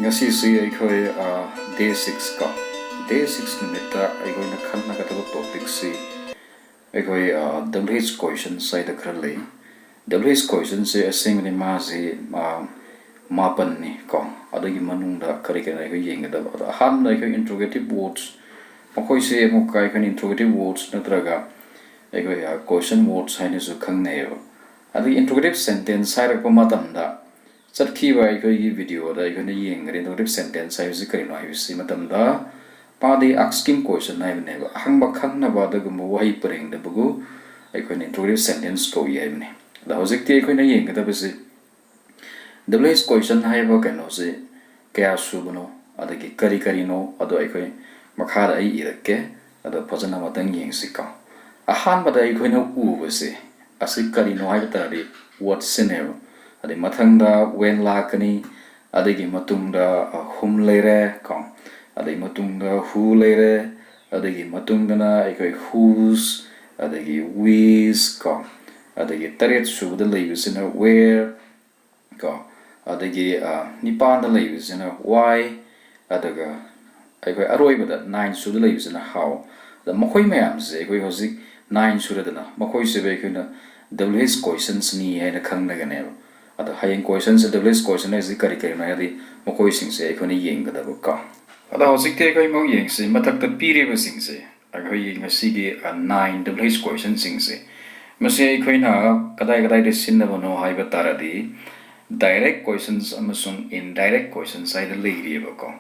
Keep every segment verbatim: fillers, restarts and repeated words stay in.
ꯉꯁꯤꯁꯤ ꯑꯩꯈꯣꯏ ꯗꯦ ꯁꯤꯛꯁ ꯀꯣ, ꯗꯦ ꯁꯤꯛꯁ ꯅꯨꯃꯤꯠꯇ ꯑꯩꯈꯣꯏꯅ ꯈꯟꯅꯒꯗꯕ ꯇꯣꯄꯤꯛꯁꯤ ꯑꯩꯈꯣꯏ ꯗꯕꯜ ꯍꯩꯆ ꯀꯣꯏꯁꯟꯁ ꯍꯥꯏꯗ ꯈꯔ ꯂꯩ꯫ ꯗꯕꯜ ꯍꯩꯆ ꯀꯣꯏꯁꯟꯁꯦ ꯑꯁꯦꯡꯕꯗꯤ ꯃꯥꯁꯤ ꯃꯥꯄꯟꯅꯤ ꯀꯣ꯫ ꯑꯗꯨꯒꯤ ꯃꯅꯨꯡꯗ ꯀꯔꯤ ꯀꯔꯤꯅꯣ ꯑꯩꯈꯣꯏ ꯌꯦꯡꯒꯗꯕ? ꯑꯗꯣ ꯑꯍꯥꯟꯕꯗ ꯑꯩꯈꯣꯏ ꯏꯟꯇ꯭ꯔꯣꯒꯦꯇꯤꯞ ꯋꯥꯔꯗꯁ, ꯃꯈꯣꯏꯁꯦ ꯑꯃꯨꯛꯀ ꯑꯩꯈꯣꯏꯅ ꯏꯟꯇ꯭ꯔꯣꯒꯦꯇꯤꯞ ꯋꯥꯔꯗꯁ ꯅꯠꯇ꯭ꯔꯒ ꯑꯩꯈꯣꯏ ꯀꯣꯏꯁꯟ ꯋꯥꯔꯗꯁ ꯍꯥꯏꯅꯁꯨ ꯈꯪꯅꯩꯌꯦꯕ꯫ ꯑꯗꯒꯤ ꯏꯟꯇ꯭ꯔꯣꯒꯦꯇꯤꯞ ꯁꯦꯟꯇꯦꯟꯁ ꯍꯥꯏꯔꯛꯄ ꯃꯇꯝꯗ ꯆꯠꯈꯤꯕ ꯑꯩꯈꯣꯏꯒꯤ ꯚꯤꯗꯤꯑꯣꯗ ꯑꯩꯈꯣꯏꯅ ꯌꯦꯡꯈ꯭ꯔꯦ꯫ ꯏꯟꯇ꯭ꯔꯣꯒꯦꯇꯤꯞ ꯁꯦꯟꯇꯦꯟꯁ ꯍꯥꯏꯕꯁꯤ ꯀꯔꯤꯅꯣ ꯍꯥꯏꯕꯁꯤ ꯃꯇꯝꯗ ꯃꯥꯗꯤ ꯑꯥꯁꯀꯤꯡ ꯀꯣꯏꯁꯟ ꯍꯥꯏꯕꯅꯦꯕ꯫ ꯑꯍꯪꯕ ꯈꯪꯅꯕ ꯑꯗꯨꯒꯨꯝꯕ ꯋꯥꯍꯩ ꯄꯔꯦꯡꯗꯕꯨ ꯑꯩꯈꯣꯏꯅ ꯏꯟꯇ꯭ꯔꯣꯒꯦꯇꯤꯞ ꯁꯦꯟꯇꯦꯟꯁ ꯀꯧꯏ ꯍꯥꯏꯕꯅꯤ꯫ ꯑꯗ ꯍꯧꯖꯤꯛꯇꯤ ꯑꯩꯈꯣꯏꯅ ꯌꯦꯡꯒꯗꯕꯁꯤ ꯗꯕꯜ ꯍꯩꯆ ꯀꯣꯏꯁꯟ ꯍꯥꯏꯕ ꯀꯩꯅꯣꯁꯤ ꯀꯌꯥ ꯁꯨꯕꯅꯣ ꯑꯗꯒꯤ ꯀꯔꯤ ꯀꯔꯤꯅꯣ ꯑꯗꯣ ꯑꯩꯈꯣꯏ ꯃꯈꯥꯗ ꯑꯩ ꯏꯔꯛꯀꯦ꯫ ꯑꯗꯣ ꯐꯖꯅ ꯑꯃꯇꯪ ꯌꯦꯡꯁꯤꯀꯣ꯫ ꯑꯍꯥꯟꯕꯗ ꯑꯩꯈꯣꯏꯅ ꯎꯕꯁꯦ ꯑꯁꯤ ꯀꯔꯤꯅꯣ ꯍꯥꯏꯕ ꯇꯥꯔꯗꯤ ꯋꯥꯔꯗꯁꯤꯅꯦꯕ꯫ ꯑꯗꯩ ꯃꯊꯪꯗ ꯋꯦꯟ ꯂꯥꯛꯀꯅꯤ, ꯑꯗꯒꯤ ꯃꯇꯨꯡꯗ ꯍꯨꯝ ꯂꯩꯔꯦ ꯀꯣ, ꯑꯗꯩ ꯃꯇꯨꯡꯗ ꯍꯨ ꯂꯩꯔꯦ, ꯑꯗꯒꯤ ꯃꯇꯨꯡꯗꯅ ꯑꯩꯈꯣꯏ ꯍꯨꯁ, ꯑꯗꯒꯤ ꯋꯤꯁ ꯀꯣ, ꯑꯗꯒꯤ ꯇꯔꯦꯠ ꯁꯨꯕꯗ ꯂꯩꯕꯁꯤꯅ ꯋꯦꯔ ꯀꯣ, ꯑꯗꯒꯤ ꯅꯤꯄꯥꯟꯗ ꯂꯩꯕꯁꯤꯅ ꯋꯥꯏ, ꯑꯗꯨꯒ ꯑꯩꯈꯣꯏ ꯑꯔꯣꯏꯕꯗ ꯅꯥꯏꯟ ꯁꯨꯕꯗ ꯂꯩꯕꯁꯤꯅ ꯍꯥꯎ꯫ ꯑꯗ ꯃꯈꯣꯏ ꯃꯌꯥꯝꯁꯦ ꯑꯩꯈꯣꯏ ꯍꯧꯖꯤꯛ ꯅꯥꯏꯟ ꯁꯨꯔꯦꯗꯅ, ꯃꯈꯣꯏꯁꯤꯕꯨ ꯑꯩꯈꯣꯏꯅ ꯗꯕꯜ ꯍꯩꯆ ꯀꯣꯏꯁꯟꯁꯅꯤ ꯍꯥꯏꯅ ꯈꯪꯅꯒꯅꯦꯕ꯫ ꯑꯗꯣ ꯍꯌꯦꯡ ꯀꯣꯏꯁꯟꯁꯦ ꯗꯕꯜ ꯍꯩꯆ ꯀꯣꯏꯁꯟ ꯍꯥꯏꯁꯤ ꯀꯔꯤ ꯀꯔꯤꯅꯣ ꯍꯥꯏꯔꯗꯤ ꯃꯈꯣꯏꯁꯤꯡꯁꯦ ꯑꯩꯈꯣꯏꯅ ꯌꯦꯡꯒꯗꯕ ꯀꯣ꯫ ꯑꯗꯣ ꯍꯧꯖꯤꯛꯇꯤ ꯑꯩꯈꯣꯏ ꯑꯃꯨꯛ ꯌꯦꯡꯁꯤ ꯃꯊꯛꯇ ꯄꯤꯔꯤꯕꯁꯤꯡꯁꯦ, ꯑꯩꯈꯣꯏꯒꯤ ꯉꯁꯤꯒꯤ ꯅꯥꯏꯟ ꯗꯕꯜ ꯍꯩꯆ ꯀꯣꯏꯁꯟꯁꯤꯡꯁꯦ꯫ ꯃꯁꯤ ꯑꯩꯈꯣꯏꯅ ꯀꯗꯥꯏ ꯀꯗꯥꯏꯗ ꯁꯤꯖꯤꯟꯅꯕꯅꯣ ꯍꯥꯏꯕ ꯇꯥꯔꯗꯤ ꯗꯥꯏꯔꯦꯛ ꯀꯣꯏꯁꯟꯁ ꯑꯃꯁꯨꯡ ꯏꯟꯗꯥꯏꯔꯦꯛ ꯀꯣꯏꯁꯟꯁ ꯍꯥꯏꯗ ꯂꯩꯔꯤꯑꯕꯀꯣ꯫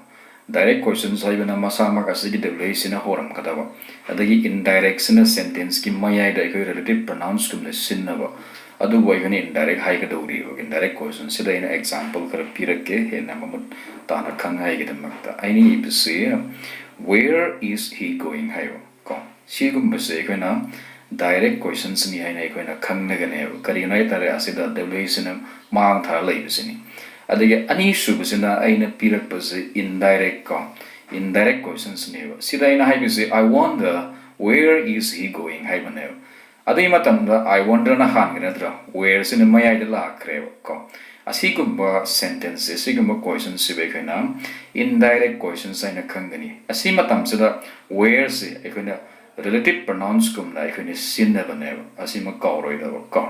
ꯗꯥꯏꯔꯦꯛ ꯀꯣꯏꯁꯟꯁ ꯍꯥꯏꯕꯅ ꯃꯁꯥꯃꯛ ꯑꯁꯤꯒꯤ ꯗꯕꯜ ꯍꯩꯆꯁꯤꯅ ꯍꯧꯔꯝꯒꯗꯕ, ꯑꯗꯒꯤ ꯏꯟꯗꯥꯏꯔꯦꯛꯁꯤꯅ ꯁꯦꯟꯇꯦꯟꯁꯀꯤ ꯃꯌꯥꯏꯗ ꯑꯩꯈꯣꯏ ꯔꯤꯂꯦꯇꯤꯞ ꯄ꯭ꯔꯣꯅꯥꯎꯟꯁꯀꯨꯝꯅ ꯁꯤꯖꯤꯟꯅꯕ꯫ ꯑꯗꯨꯕꯨ ꯑꯩꯈꯣꯏꯅ ꯏꯟꯗꯥꯏꯔꯦꯛ ꯍꯥꯏꯒꯗꯧꯔꯤꯕ꯫ ꯏꯟꯗꯥꯏꯔꯦꯛ ꯀꯣꯏꯁꯟꯁꯤꯗ ꯑꯩꯅ ꯑꯦꯛꯖꯥꯝꯄꯜ ꯈꯔ ꯄꯤꯔꯛꯀꯦ ꯍꯦꯟꯅ ꯃꯃꯨꯠ ꯇꯥꯅ ꯈꯪꯉꯥꯏꯒꯤꯗꯃꯛꯇ꯫ ꯑꯩꯅ ꯏꯕꯁꯤ "Where is he going?" ꯍꯥꯏꯕ ꯀꯣ꯫ ꯁꯤꯒꯨꯝꯕꯁꯦ ꯑꯩꯈꯣꯏꯅ ꯗꯥꯏꯔꯦꯛ ꯀꯣꯏꯁꯟꯁꯅꯤ ꯍꯥꯏꯅ ꯑꯩꯈꯣꯏꯅ ꯈꯪꯅꯒꯅꯦꯕ꯫ ꯀꯔꯤꯒꯤꯅꯣ ꯍꯥꯏ ꯇꯥꯔꯦ, ꯑꯁꯤꯗ ꯗꯕꯜ ꯍꯩꯆꯁꯤꯅ ꯃꯥꯡ ꯊꯥꯔ ꯂꯩꯕꯁꯤꯅꯤ꯫ ꯑꯗꯒꯤ ꯑꯅꯤꯁꯨꯕꯁꯤꯅ ꯑꯩꯅ ꯄꯤꯔꯛꯄꯁꯦ ꯏꯟꯗꯥꯏꯔꯦꯛ ꯀꯣ, ꯏꯟꯗꯥꯏꯔꯦꯛ ꯀꯣꯏꯁꯟꯁꯅꯦꯕ꯫ ꯁꯤꯗ ꯑꯩꯅ ꯍꯥꯏꯕꯁꯦ "I wonder where is he going?" ꯍꯥꯏꯕꯅꯦꯕ꯫ ꯑꯗꯨꯒꯤ ꯃꯇꯝꯗ "I wonder"ꯅ ꯍꯥꯟꯈ꯭ꯔꯦ ꯅꯠꯇ꯭ꯔꯥ, "Where"ꯁꯤꯅ ꯃꯌꯥꯏꯗ ꯂꯥꯛꯈ꯭ꯔꯦꯕ ꯀꯣ꯫ ꯑꯁꯤꯒꯨꯝꯕ ꯁꯦꯟꯇꯦꯟꯁꯁꯦ, ꯑꯁꯤꯒꯨꯝꯕ ꯀꯣꯏꯁꯟꯁꯤꯕꯨ ꯑꯩꯈꯣꯏꯅ ꯏꯟꯗꯥꯏꯔꯦꯛ ꯀꯣꯏꯁꯟꯁ ꯍꯥꯏꯅ ꯈꯪꯒꯅꯤ꯫ ꯑꯁꯤ ꯃꯇꯝꯁꯤꯗ ꯋꯦꯌꯔꯁꯦ ꯑꯩꯈꯣꯏꯅ ꯔꯤꯂꯦꯇꯤꯚ ꯄ꯭ꯔꯣꯅꯥꯎꯟꯁꯀꯨꯝꯅ ꯑꯩꯈꯣꯏꯅ ꯁꯤꯖꯤꯟꯅꯕꯅꯦꯕ꯫ ꯑꯁꯤꯃ ꯀꯥꯎꯔꯣꯏꯗꯕ ꯀꯣ꯫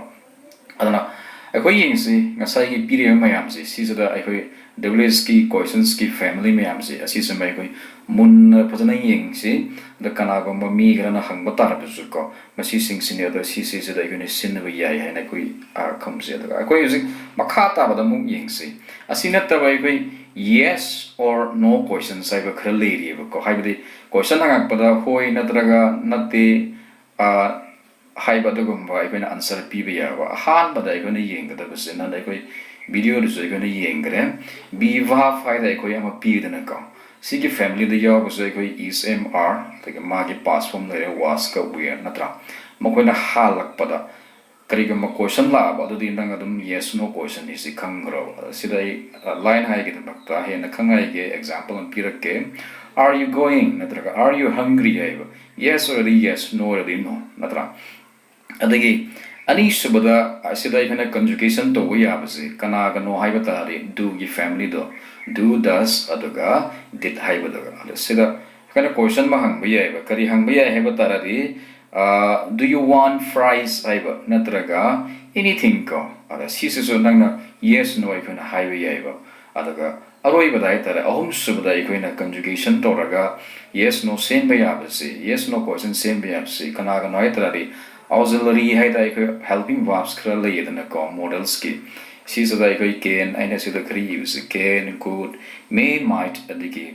ꯑꯗꯨꯅ ꯑꯩꯈꯣꯏ ꯌꯦꯡꯁꯤ, ꯉꯁꯥꯏꯒꯤ ꯄꯤꯔꯤꯕ ꯃꯌꯥꯝꯁꯦ, ꯁꯤꯁꯤꯗ ꯑꯩꯈꯣꯏ ꯗꯕ꯭ꯂꯤꯎ ꯑꯦꯁꯀꯤ ꯀꯣꯏꯁꯟꯁꯀꯤ ꯐꯦꯃꯤꯂꯤ ꯃꯌꯥꯝꯁꯦ, ꯑꯁꯤꯁꯤꯃ ꯑꯩꯈꯣꯏ ꯃꯨꯟꯅ ꯐꯖꯅ ꯌꯦꯡꯁꯤ꯫ ꯑꯗ ꯀꯅꯥꯒꯨꯝꯕ ꯃꯤ ꯈꯔꯅ ꯍꯪꯕ ꯇꯥꯔꯕꯁꯨ ꯀꯣ, ꯃꯁꯤꯁꯤꯡꯁꯤꯅꯤ, ꯑꯗꯣ ꯁꯤꯁꯤꯁꯤꯗ ꯑꯩꯈꯣꯏꯅ ꯁꯤꯖꯤꯟꯅꯕ ꯌꯥꯏ ꯍꯥꯏꯅ ꯑꯩꯈꯣꯏ, ꯑ, ꯈꯨꯝꯁꯤ꯫ ꯑꯗꯨꯒ ꯑꯩꯈꯣꯏ ꯍꯧꯖꯤꯛ ꯃꯈꯥ ꯇꯥꯕꯗ ꯑꯃꯨꯛ ꯌꯦꯡꯁꯤ꯫ ꯑꯁꯤ ꯅꯠꯇꯕ ꯑꯩꯈꯣꯏ yes or no questions ꯍꯥꯏꯕ ꯈꯔ ꯂꯩꯔꯤꯑꯕꯀꯣ꯫ ꯍꯥꯏꯕꯗꯤ ꯀꯣꯏꯁꯟ ꯍꯪꯉꯛꯄꯗ ꯍꯣꯏ ꯅꯠꯇ꯭ꯔꯒ ꯅꯠꯇꯦ, ꯑ, ꯍꯥꯏꯕ ꯑꯗꯨꯒꯨꯝꯕ ꯑꯩꯈꯣꯏꯅ ꯑꯟꯁꯔ ꯄꯤꯕ ꯌꯥꯕ꯫ ꯑꯍꯥꯟꯕꯗ ꯑꯩꯈꯣꯏꯅ ꯌꯦꯡꯒꯗꯕꯁꯦ, ꯅꯍꯥꯟ ꯑꯩꯈꯣꯏ ꯚꯤꯗꯤꯑꯣꯗꯨꯁꯨ ꯑꯩꯈꯣꯏꯅ ꯌꯦꯡꯈ꯭ꯔꯦ, be verb ꯍꯥꯏꯗ ꯑꯩꯈꯣꯏ ꯑꯃ ꯄꯤꯗꯅꯀꯣ꯫ ꯁꯤꯒꯤ ꯐꯦꯃꯤꯂꯤꯗ ꯌꯥꯎꯕꯁꯦ ꯑꯩꯈꯣꯏ is, am, are, ꯑꯗꯒꯤ ꯃꯥꯒꯤ past form ꯂꯩꯔꯦ, was ꯀ were, ꯅꯠꯇ꯭ꯔꯥ? ꯃꯈꯣꯏꯅ ꯍꯥꯜꯂꯛꯄꯗ ꯀꯔꯤꯒꯨꯝꯕ ꯀꯣꯏꯁꯟ ꯂꯥꯛꯑꯕ, ꯑꯗꯨꯗꯤ ꯅꯪ ꯑꯗꯨꯝ yes no question ꯁꯤ ꯈꯪꯈ꯭ꯔꯣ꯫ ꯁꯤꯗ ꯑꯩ, ꯑ, ꯂꯥꯏꯟ ꯍꯥꯏꯒꯤꯗꯃꯛꯇ ꯍꯦꯟꯅ ꯈꯪꯉꯥꯏꯒꯤ ꯑꯦꯛꯖꯥꯝꯄꯜ ꯑꯃ ꯄꯤꯔꯛꯀꯦ꯫ Are you going? ꯅꯠꯇ꯭ꯔꯒ are you hungry ꯍꯥꯏꯕ꯫ Yes ꯑꯣꯏꯔꯗꯤ yes, no ꯑꯣꯏꯔꯗꯤ no, ꯅꯠꯇ꯭ꯔꯥ? ꯑꯗꯒꯤ ꯑꯅꯤꯁꯨꯕꯗ ꯑꯁꯤꯗ ꯑꯩꯈꯣꯏꯅ ꯀꯟꯖꯨꯒꯦꯁꯟ ꯇꯧꯕ ꯌꯥꯕꯁꯦ ꯀꯅꯥꯒꯅꯣ ꯍꯥꯏꯕ ꯇꯥꯔꯗꯤ do ꯒꯤ ꯐꯦꯃꯤꯂꯤꯗꯣ, do, does, ꯑꯗꯨꯒ did ꯍꯥꯏꯕꯗꯨꯒ꯫ ꯑꯗ ꯁꯤꯗ ꯑꯩꯈꯣꯏꯅ ꯀꯣꯏꯁꯟ ꯑꯃ ꯍꯪꯕ ꯌꯥꯏꯑꯕ꯫ ꯀꯔꯤ ꯍꯪꯕ ꯌꯥꯏ ꯍꯥꯏꯕ ꯇꯥꯔꯗꯤ, ꯑ, do you want fries ꯍꯥꯏꯕ ꯅꯠꯇ꯭ꯔꯒ anything ꯀꯣ꯫ ꯑꯗ ꯁꯤꯁꯤꯁꯨ ꯅꯪꯅ yes no ꯑꯩꯈꯣꯏꯅ ꯍꯥꯏꯕ ꯌꯥꯏꯑꯕ꯫ ꯑꯗꯨꯒ ꯑꯔꯣꯏꯕꯗ ꯍꯥꯏꯇꯥꯔꯦ, ꯑꯍꯨꯝꯁꯨꯕꯗ ꯑꯩꯈꯣꯏꯅ ꯀꯟꯖꯨꯒꯦꯁꯟ ꯇꯧꯔꯒ yes no ꯁꯦꯝꯕ ꯌꯥꯕꯁꯤ, yes no question ꯁꯦꯝꯕ ꯌꯥꯕꯁꯤ ꯀꯅꯥꯒꯅꯣ ꯍꯥꯏꯇꯥꯔꯗꯤ, auxiliary ꯍꯥꯏꯗ ꯑꯩꯈꯣꯏ helping verbs ꯈꯔ ꯂꯩꯌꯦꯗꯅꯀꯣ, ꯃꯣꯗꯦꯜꯁꯀꯤ꯫ ꯁꯤꯁꯤꯗ ꯑꯩꯈꯣꯏ can, ꯑꯩꯅ ꯁꯤꯗ ꯈꯔ ꯏꯕꯁꯤ can, could, may, might, ꯑꯗꯒꯤ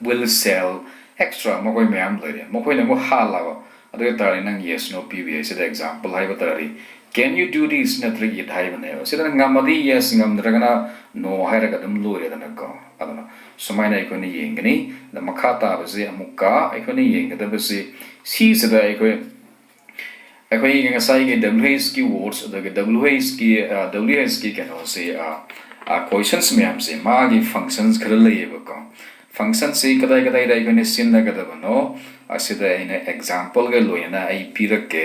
will, shall, etcetera ꯃꯈꯣꯏ ꯃꯌꯥꯝ ꯂꯩꯔꯦ꯫ ꯃꯈꯣꯏꯅ ꯑꯃꯨꯛ ꯍꯥꯜꯂꯕ, ꯑꯗꯨ ꯑꯣꯏ ꯇꯥꯔꯗꯤ ꯅꯪ yes no ꯄꯤꯕ ꯌꯥꯏ꯫ ꯁꯤꯗ ꯑꯦꯛꯖꯥꯝꯄꯜ ꯍꯥꯏꯕ ꯇꯥꯔꯗꯤ, can you do this ꯅꯠꯇ꯭ꯔꯒ it ꯍꯥꯏꯕꯅꯦꯕ꯫ ꯁꯤꯗ ꯅꯪ ꯉꯝꯃꯗꯤ yes, ꯉꯝꯗ꯭ꯔꯒꯅ no ꯍꯥꯏꯔꯒ ꯑꯗꯨꯝ ꯂꯣꯏꯔꯦꯗꯅꯀꯣ꯫ ꯑꯗꯨꯅ ꯁꯨꯃꯥꯏꯅ ꯑꯩꯈꯣꯏꯅ ꯌꯦꯡꯒꯅꯤ꯫ ꯑꯗ ꯃꯈꯥ ꯇꯥꯕꯁꯦ ꯑꯃꯨꯛꯀ ꯑꯩꯈꯣꯏꯅ ꯌꯦꯡꯒꯗꯕꯁꯤ ꯁꯤꯁꯤꯗ ꯑꯩꯈꯣꯏ, ꯑꯩꯈꯣꯏꯒꯤ ꯉꯁꯥꯏꯒꯤ W H ꯀꯤ words ꯑꯗꯨꯒ W H ꯀꯤ, ꯑ, W H ꯀꯤ ꯀꯩꯅꯣꯁꯦ, ꯑ, ꯑ, questions ꯃꯌꯥꯝꯁꯦ ꯃꯥꯒꯤ functions ꯈꯔ ꯂꯩꯌꯦꯕꯀꯣ꯫ Functions ꯁꯤ ꯀꯗꯥꯏ ꯀꯗꯥꯏꯗ ꯑꯩꯈꯣꯏꯅ ꯁꯤꯖꯤꯟꯅꯒꯗꯕꯅꯣ, ꯑꯁꯤꯗ ꯑꯩꯅ ꯑꯦꯛꯖꯥꯝꯄꯜꯒ ꯂꯣꯏꯅꯅ ꯑꯩ ꯄꯤꯔꯛꯀꯦ꯫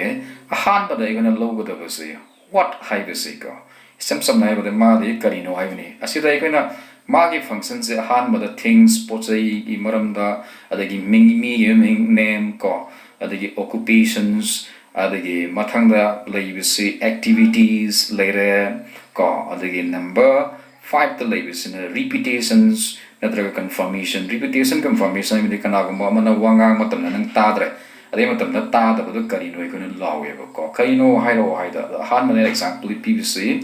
ꯑꯍꯥꯟꯕꯗ ꯑꯩꯈꯣꯏꯅ ꯂꯧꯒꯗꯕꯁꯦ what ꯍꯥꯏꯕꯁꯤꯀꯣ꯫ ꯏꯆꯝ ꯆꯝꯅ ꯍꯥꯏꯔꯕꯗ ꯃꯥꯗꯤ ꯀꯔꯤꯅꯣ ꯍꯥꯏꯕꯅꯤ꯫ ꯑꯁꯤꯗ ꯑꯩꯈꯣꯏꯅ ꯃꯥꯒꯤ functionꯁꯦ ꯑꯍꯥꯟꯕꯗ things, ꯄꯣꯠ ꯆꯩꯒꯤ ꯃꯔꯝꯗ, ꯑꯗꯒꯤ ꯃꯤꯡ, ꯃꯤꯒꯤ ꯃꯃꯤꯡ, name ꯀꯣ, ꯑꯗꯒꯤ occupations, ꯑꯗꯒꯤ ꯃꯊꯪꯗ ꯂꯩꯕꯁꯤ activities ꯂꯩꯔꯦ ꯀꯣ, ꯑꯗꯒꯤ number fiveꯇ ꯂꯩꯕꯁꯤꯅ repetitions ꯅꯠꯇ꯭ꯔꯒ confirmation꯫ Repetition, confirmation ꯍꯥꯏꯕꯗꯤ ꯀꯅꯥꯒꯨꯝꯕ ꯑꯃꯅ ꯋꯥ ꯉꯥꯡꯕ ꯃꯇꯝꯗ ꯅꯪ ꯇꯥꯗ꯭ꯔꯦ, ꯑꯗꯩ ꯃꯇꯝꯗ ꯇꯥꯗꯕꯗꯣ ꯀꯔꯤꯅꯣ ꯑꯩꯈꯣꯏꯅ ꯂꯥꯎꯋꯦꯕꯀꯣ꯫ ꯀꯔꯤꯅꯣ ꯍꯥꯏꯔꯛꯑꯣ ꯍꯥꯏꯗ ꯑꯍꯥꯟꯕꯗ example ꯄꯤꯕꯁꯤ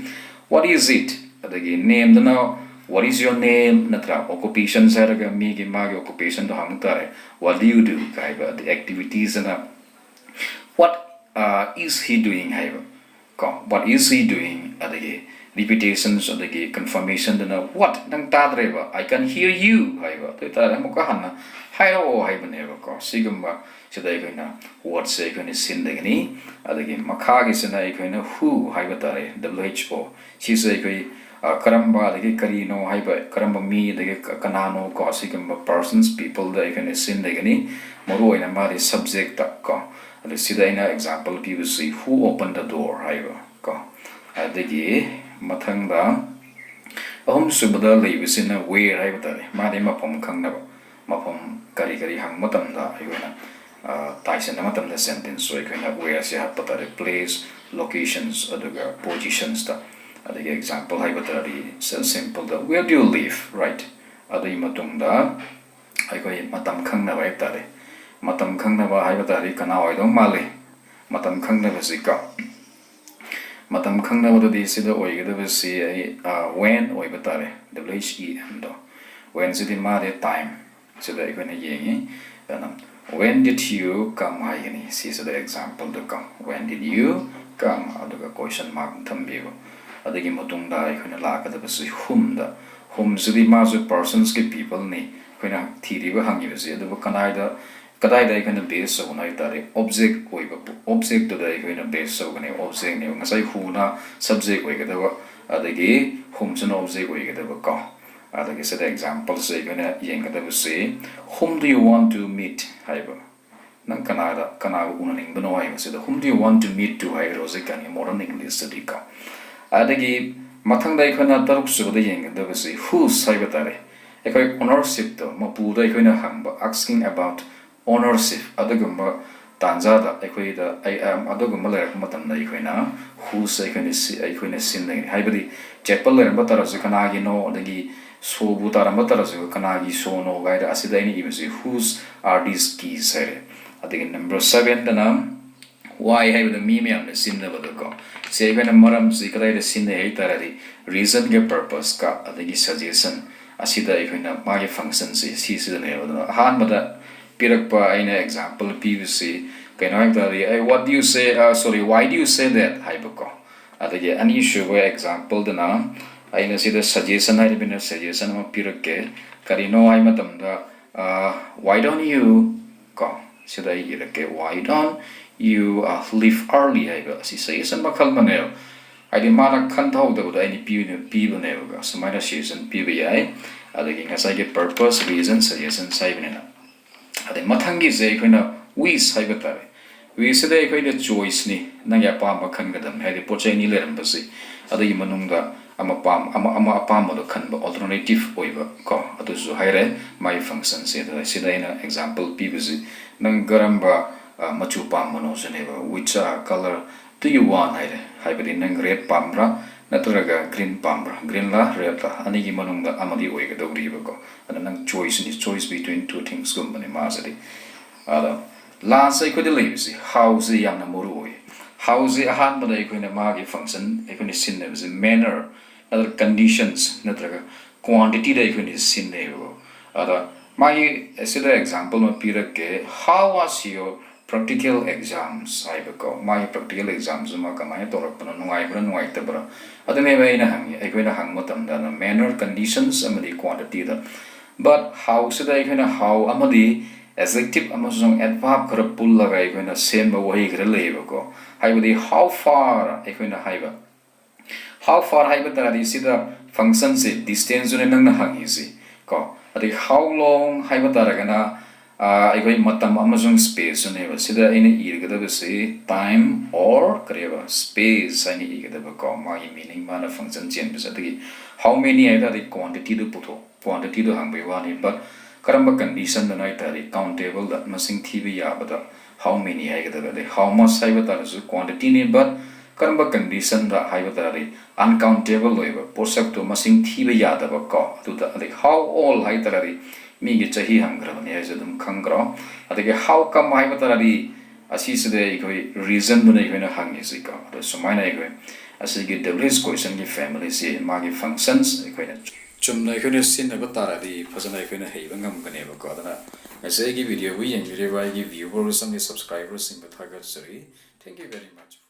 what is it, ꯑꯗꯒꯤ nameꯗꯅ what is your name ꯅꯠꯇ꯭ꯔꯥ, occupations ꯍꯥꯏꯔꯒ ꯃꯤꯒꯤ ꯃꯥꯒꯤ occupationꯗꯣ ꯍꯪ ꯇꯥꯔꯦ, what do you do ꯀꯥꯏꯕ, ꯑꯗꯩ activitiesꯗꯅ what uh, is he doing ꯍꯥꯏꯕ ꯀꯣ, what is he doing, ꯑꯗꯒꯤ repetitions, ꯑꯗꯒꯤ confirmationꯗꯅ what, ꯅꯪ ꯇꯥꯗ꯭ꯔꯦꯕ, I can hear you ꯍꯥꯏꯕ, ꯑꯗꯨ ꯑꯣꯏꯇꯥꯔꯗꯤ ꯑꯃꯨꯛꯀ ꯍꯟꯅ ꯍꯥꯏꯔꯛꯑꯣ ꯍꯥꯏꯕꯅꯦꯕꯀꯣ꯫ ꯁꯤꯒꯨꯝꯕ ꯁꯤꯗ ꯑꯩꯈꯣꯏꯅ wordꯁꯦ ꯑꯩꯈꯣꯏꯅ ꯁꯤꯖꯤꯟꯅꯒꯅꯤ꯫ ꯑꯗꯒꯤ ꯃꯈꯥꯒꯤꯁꯤꯅ ꯑꯩꯈꯣꯏꯅ who ꯍꯥꯏꯕ ꯇꯥꯔꯦ, W H O꯫ ꯁꯤꯁꯦ ꯑꯩꯈꯣꯏ ꯑ, ꯀꯔꯝꯕ, ꯑꯗꯒꯤ ꯀꯔꯤꯅꯣ ꯍꯥꯏꯕ, ꯀꯔꯝꯕ ꯃꯤ, ꯑꯗꯒꯤ ꯀ- ꯀꯅꯥꯅꯣ ꯀꯣ, ꯁꯤꯒꯨꯝꯕ persons, peopleꯗ ꯑꯩꯈꯣꯏꯅ ꯁꯤꯖꯤꯟꯅꯒꯅꯤ꯫ ꯃꯔꯨꯑꯣꯏꯅ ꯃꯥꯗꯤ subjectꯇ ꯀꯣ꯫ ꯑꯗ ꯁꯤꯗ ꯑꯩꯅ example ꯄꯤꯕꯁꯤ who opened the door ꯍꯥꯏꯕ ꯀꯣ꯫ ꯑꯗꯒꯤ ꯃꯊꯪꯗ ꯑꯍꯨꯝꯁꯨꯕꯗ ꯂꯩꯕꯁꯤꯅ where ꯍꯥꯏꯕ ꯇꯥꯔꯦ, ꯃꯥꯗꯤ ꯃꯐꯝ ꯈꯪꯅꯕ, ꯃꯐꯝ ꯀꯔꯤ ꯀꯔꯤ ꯍꯪꯕ ꯃꯇꯝꯗ ꯑꯩꯈꯣꯏꯅ ꯑ, ꯇꯥꯏꯁꯤꯟꯕ ꯃꯇꯝꯗ sentenceꯁꯨ ꯑꯩꯈꯣꯏꯅ whereꯁꯦ ꯍꯥꯞꯄ ꯇꯥꯔꯦ, place, locations, ꯑꯗꯨꯒ positionsꯇ꯫ ꯑꯗꯒꯤ example ꯍꯥꯏꯕ ꯇꯥꯔꯗꯤ simpleꯗ where do you live, right? ꯑꯗꯨꯒꯤ ꯃꯇꯨꯡꯗ ꯑꯩꯈꯣꯏ ꯃꯇꯝ ꯈꯪꯅꯕ ꯍꯥꯏꯕ ꯇꯥꯔꯦ꯫ ꯃꯇꯝ ꯈꯪꯅꯕ ꯍꯥꯏꯕ ꯇꯥꯔꯗꯤ ꯀꯅꯥ ꯑꯣꯏꯗꯧ ꯃꯥꯜꯂꯤ? ꯃꯇꯝ ꯈꯪꯅꯕꯁꯤ ꯀꯣ, ꯃꯇꯝ ꯈꯪꯅꯕꯗꯗꯤ ꯁꯤꯗ ꯑꯣꯏꯒꯗꯕꯁꯤ ꯑꯩ ꯑ, when ꯑꯣꯏꯕ ꯇꯥꯔꯦ, W H E Nꯗꯣ꯫ Whenꯁꯤꯗꯤ ꯃꯥꯗꯤ time ꯁꯤꯗ ꯑꯩꯈꯣꯏꯅ ꯌꯦꯡꯉꯤ꯫ ꯑꯗꯨꯅ when did you come ꯍꯥꯏꯒꯅꯤ꯫ ꯁꯤꯁꯤꯗ exampleꯗ ꯀꯣ, when did you come? ꯑꯗꯨꯒ question mark ꯊꯝꯕꯤꯕ꯫ ꯑꯗꯨꯒꯤ ꯃꯇꯨꯡꯗ ꯑꯩꯈꯣꯏꯅ ꯂꯥꯛꯀꯗꯕꯁꯤ whomꯗ꯫ Whomꯁꯤꯗꯤ ꯃꯥꯁꯨ personsꯀꯤ peopleꯅꯤ ꯑꯩꯈꯣꯏꯅ ꯊꯤꯔꯤꯕ, ꯍꯪꯉꯤꯕꯁꯤ꯫ ꯑꯗꯨꯕꯨ ꯀꯅꯥꯏꯗ, ꯀꯗꯥꯏꯗ ꯑꯩꯈꯣꯏꯅ base ꯇꯧꯕꯅꯣ ꯍꯥꯏ ꯇꯥꯔꯦ, object ꯑꯣꯏꯕ, objectꯇꯨꯗ ꯑꯩꯈꯣꯏꯅ base ꯇꯧꯒꯅꯤ, objectꯅꯦꯕ꯫ ꯉꯁꯥꯏ whoꯅ subject ꯑꯣꯏꯒꯗꯕ, ꯑꯗꯒꯤ whomꯁꯤꯅ object ꯑꯣꯏꯒꯗꯕ ꯀꯣ꯫ ꯑꯗꯒꯤ ꯁꯤꯗ exampleꯁꯦ ꯑꯩꯈꯣꯏꯅ ꯌꯦꯡꯒꯗꯕꯁꯦ, whom do you want to meet ꯍꯥꯏꯕ, ꯅꯪ ꯀꯅꯥꯗ, ꯀꯅꯥꯒ ꯎꯅꯅꯤꯡꯕꯅꯣ ꯍꯥꯏꯕꯁꯤꯗ whom do you want to meet to ꯍꯥꯏꯒꯗ꯭ꯔꯣ ꯍꯧꯖꯤꯛꯀꯥꯟꯒꯤ modern Englishꯇꯗꯤ ꯀꯣ꯫ ꯑꯗꯒꯤ ꯃꯊꯪꯗ ꯑꯩꯈꯣꯏꯅ ꯇꯔꯨꯛ ꯁꯨꯕꯗ ꯌꯦꯡꯒꯗꯕꯁꯤ whose ꯍꯥꯏꯕ ꯇꯥꯔꯦ꯫ ꯑꯩꯈꯣꯏ ownership ꯇꯣ, ꯃꯄꯨꯗ ꯑꯩꯈꯣꯏꯅ ꯍꯪꯕ, asking about ownership, ꯑꯗꯨꯒꯨꯝꯕ ꯇꯥꯟꯖꯥꯗ ꯑꯩꯈꯣꯏꯗ ꯑꯩ- ꯑꯝ, ꯑꯗꯨꯒꯨꯝꯕ ꯂꯩꯔꯛꯄ ꯃꯇꯝꯗ ꯑꯩꯈꯣꯏꯅ whose ꯑꯩꯈꯣꯏꯅ ꯁꯤ- ꯑꯩꯈꯣꯏꯅ ꯁꯤꯖꯤꯟꯅꯒꯅꯤ꯫ ꯍꯥꯏꯕꯗꯤ ꯆꯦꯄꯜ ꯂꯩꯔꯝꯕ ꯇꯥꯔꯁꯨ ꯀꯅꯥꯒꯤꯅꯣ, ꯑꯗꯒꯤ ꯁꯣꯕꯨ ꯇꯥꯔꯝꯕ ꯇꯥꯔꯁꯨ ꯀꯅꯥꯒꯤ ꯁꯣꯅꯣ ꯍꯥꯏꯗ ꯑꯁꯤꯗ ꯑꯩꯅ ꯏꯕꯁꯤ whose are these keys ꯍꯥꯏꯔꯦ꯫ ꯑꯗꯒꯤ number seven ꯗꯅ why ꯍꯥꯏꯕꯗ ꯃꯤ ꯃꯌꯥꯝꯅ ꯁꯤꯖꯤꯟꯅꯕꯗꯀꯣ, ꯁꯤ ꯑꯩꯈꯣꯏꯅ ꯃꯔꯝꯁꯤ ꯀꯗꯥꯏꯗ ꯁꯤꯖꯤꯟꯅꯩ ꯍꯥꯏ ꯇꯥꯔꯗꯤ reason ꯒ purpose ꯀ ꯑꯗꯒꯤ suggestion, ꯑꯁꯤꯗ ꯑꯩꯈꯣꯏꯅ ꯃꯥꯒꯤ function ꯁꯤ ꯁꯤ ꯁꯤꯖꯤꯟꯅꯩꯌꯦꯕ꯫ ꯑꯗꯨꯅ ꯑꯍꯥꯟꯕꯗ ꯄꯤꯔꯛꯄ ꯑꯩꯅ example ꯄꯤꯕꯁꯤ ꯀꯩꯅꯣ ꯍꯥꯏꯕ ꯇꯥꯔꯗꯤ, ꯑꯩ what do you say, sorry, why do you say that ꯍꯥꯏꯕꯀꯣ꯫ ꯑꯗꯒꯤ ꯑꯅꯤꯁꯨꯕ example ꯗꯅ ꯑꯩꯅ ꯁꯤꯗ suggestion ꯍꯥꯏꯔꯤꯕꯅꯤꯅ suggestion ꯑꯃ ꯄꯤꯔꯛꯀꯦ꯫ ꯀꯔꯤꯅꯣ ꯍꯥꯏ ꯃꯇꯝꯗ, why don't you, ꯀꯣ, ꯁꯤꯗ ꯑꯩ ꯏꯔꯛꯀꯦ, why don't you leave early ꯍꯥꯏꯕ ꯑꯁꯤ suggestion ꯃꯈꯜ ꯑꯃꯅꯦꯕ꯫ ꯍꯥꯏꯗꯤ ꯃꯥꯅ ꯈꯟꯊꯍꯧꯗꯕꯗ ꯑꯩꯅ ꯄꯤꯕꯅꯦꯕ, ꯁꯨꯃꯥꯏꯅ suggestion ꯄꯤꯕ ꯌꯥꯏ꯫ ꯑꯗꯒꯤ ꯉꯁꯥꯏꯒꯤ purpose, reason, suggestion ꯍꯥꯏꯕꯅꯤꯅ꯫ ꯑꯗꯩ ꯃꯊꯪꯒꯤꯁꯦ ꯑꯩꯈꯣꯏꯅ which ꯍꯥꯏꯕ ꯇꯥꯔꯦ꯫ Which ꯁꯤꯗ ꯑꯩꯈꯣꯏꯅ choice ꯅꯤ, ꯅꯪꯒꯤ ꯑꯄꯥꯝꯕ ꯈꯟꯒꯗꯕꯅꯤ꯫ ꯍꯥꯏꯗꯤ ꯄꯣꯠ ꯆꯩ ꯑꯅꯤ ꯂꯩꯔꯝꯕꯁꯤ ꯑꯗꯨꯒꯤ ꯃꯅꯨꯡꯗ ꯑꯃ ꯄꯥꯝ ꯑꯃ ꯑꯃ ꯑꯄꯥꯝꯕꯗꯣ ꯈꯟꯕ, alternative ꯑꯣꯏꯕ ꯀꯣ, ꯑꯗꯨꯁꯨ ꯍꯥꯏꯔꯦ꯫ ꯃꯥꯒꯤ function ꯁꯦ ꯑꯗꯨꯗ ꯁꯤꯗ ꯑꯩꯅ example ꯄꯤꯕꯁꯤ, ꯅꯪ ꯀꯔꯝꯕ ꯃꯆꯨ ꯄꯥꯝꯕꯅꯣ ꯁꯤꯅꯦꯕ꯫ Which color do you want ꯍꯥꯏꯔꯦ꯫ ꯍꯥꯏꯕꯗꯤ ꯅꯪ red ꯄꯥꯝꯕ꯭ꯔꯥ ꯅꯠꯇ꯭ꯔꯒ green ꯄꯥꯝꯕ꯭ꯔꯥ? Green ꯂ red ꯂ ꯑꯅꯤꯒꯤ ꯃꯅꯨꯡꯗ ꯑꯃꯗꯤ ꯑꯣꯏꯒꯗꯧꯔꯤꯕꯀꯣ꯫ ꯑꯗ ꯅꯪ choice ꯅꯤ, choice between two things ꯀꯨꯝꯕꯅꯤ ꯃꯥꯁꯤꯗꯤ꯫ ꯑꯗꯣ last ꯑꯩꯈꯣꯏꯗ ꯂꯩꯕꯁꯤ how ꯁꯤ ꯌꯥꯝꯅ ꯃꯔꯨ ꯑꯣꯏ꯫ How ꯁꯤ ꯑꯍꯥꯟꯕꯗ ꯑꯩꯈꯣꯏꯅ ꯃꯥꯒꯤ function ꯑꯩꯈꯣꯏꯅ ꯁꯤꯖꯤꯟꯅꯕꯁꯤ manner ꯅꯠꯇ꯭ꯔꯒ conditions ꯅꯠꯇ꯭ꯔꯒ quantity ꯗ ꯑꯩꯈꯣꯏꯅ ꯁꯤꯖꯤꯟꯅꯩꯌꯦꯕꯀꯣ꯫ ꯑꯗ ꯃꯥꯒꯤ ꯑꯁꯤꯗ example ꯑꯃ ꯄꯤꯔꯛꯀꯦ, how was your practical exams ꯍꯥꯏꯕꯀꯣ꯫ ꯃꯥꯒꯤ practical exams ꯑꯃ ꯀꯃꯥꯏꯅ ꯇꯧꯔꯛꯄꯅꯣ, ꯅꯨꯡꯉꯥꯏꯕ꯭ꯔꯥ ꯅꯨꯡꯉꯥꯏꯇꯕ꯭ꯔꯥ? ꯑꯗꯨꯅꯦꯕ ꯑꯩꯅ ꯍꯪꯉꯤ, ꯑꯩꯈꯣꯏꯅ ꯍꯪꯕ ꯃꯇꯝꯗ manner, conditions ꯑꯃꯗꯤ quantity ꯗ꯫ But how ꯁꯤꯗ ꯑꯩꯈꯣꯏꯅ how ꯑꯃꯗꯤ adjective ꯑꯃꯁꯨꯡ adverb ꯈꯔ ꯄꯨꯜꯂꯒ ꯑꯩꯈꯣꯏꯅ ꯁꯦꯝꯕ ꯋꯥꯍꯩ ꯈꯔ ꯂꯩꯌꯦꯕꯀꯣ꯫ ꯍꯥꯏꯕꯗꯤ how far ꯑꯩꯈꯣꯏꯅ ꯍꯥꯏꯕ, how far ꯍꯥꯏꯕ ꯇꯥꯔꯗꯤ ꯁꯤꯗ function ꯁꯦ distance ꯇꯨꯅꯦ ꯅꯪꯅ ꯍꯪꯉꯤꯁꯤ ꯀꯣ꯫ ꯑꯗꯩ how long ꯍꯥꯏꯕ ꯇꯥꯔꯒꯅ ꯑꯩꯈꯣꯏ ꯃꯇꯝ ꯑꯃꯁꯨꯡ space ꯁꯨꯅꯦꯕ꯫ ꯁꯤꯗ ꯑꯩꯅ ꯏꯔꯒꯗꯕꯁꯤ time or ꯀꯔꯤꯕ space ꯍꯥꯏꯅ ꯏꯒꯗꯕꯀꯣ, ꯃꯥꯒꯤ meaning, ꯃꯥꯅ function ꯆꯦꯟꯕꯁꯦ꯫ ꯑꯗꯒꯤ how many ꯍꯥꯏ ꯇꯥꯔꯗꯤ quantity ꯗꯨ ꯄꯨꯊꯣꯛ, quantity ꯗꯨ ꯍꯪꯕꯒꯤ ꯋꯥꯅꯤ꯫ But ꯀꯔꯝꯕ condition ꯗꯅꯣ ꯍꯥꯏ ꯇꯥꯔꯗꯤ countable ꯗ, ꯃꯁꯤꯡ ꯊꯤꯕ ꯌꯥꯕꯗ, how many ꯍꯥꯏꯒꯗꯕ꯫ ꯑꯗꯩ how much ꯍꯥꯏꯕ ꯇꯥꯔꯁꯨ quantity ꯅꯤ, but ꯀꯔꯝꯕ condition ꯗ ꯍꯥꯏꯕ ꯇꯥꯔꯗꯤ uncountable ꯑꯣꯏꯕ, ꯄꯣꯠꯁꯛꯇꯣ ꯃꯁꯤꯡ ꯊꯤꯕ ꯌꯥꯗꯕ ꯀꯣ, ꯑꯗꯨꯗ꯫ ꯑꯗꯩ how old ꯍꯥꯏ ꯇꯥꯔꯗꯤ ꯃꯤꯒꯤ ꯆꯍꯤ ꯍꯪꯈ꯭ꯔꯕꯅꯤ ꯍꯥꯏꯁꯦ ꯑꯗꯨꯝ ꯈꯪꯈ꯭ꯔꯣ꯫ ꯑꯗꯒꯤ how come ꯍꯥꯏꯕ ꯇꯥꯔꯗꯤ ꯑꯁꯤꯁꯤꯗ ꯑꯩꯈꯣꯏ reason ꯗꯨꯅ ꯑꯩꯈꯣꯏꯅ ꯍꯪꯉꯤꯁꯤꯀꯣ꯫ ꯑꯗꯣ ꯁꯨꯃꯥꯏꯅ ꯑꯩꯈꯣꯏ ꯑꯁꯤꯒꯤ W H question ꯒꯤ family ꯁꯤ, ꯃꯥꯒꯤ functions ꯑꯩꯈꯣꯏꯅ ꯆꯨꯝꯅ ꯑꯩꯈꯣꯏꯅ ꯁꯤꯖꯤꯟꯅꯕ ꯇꯥꯔꯗꯤ ꯐꯖꯅ ꯑꯩꯈꯣꯏꯅ ꯍꯩꯕ ꯉꯝꯒꯅꯦꯕꯀꯣ꯫ ꯑꯗꯨꯅ ꯉꯁꯤ ꯑꯩꯒꯤ video ꯕꯨ ꯌꯦꯡꯕꯤꯔꯤꯕ ꯑꯩꯒꯤ viewers ꯑꯃꯗꯤ subscribers ꯁꯤꯡꯕꯨ ꯊꯥꯒꯠꯆꯔꯤ꯫ Thank you very much꯫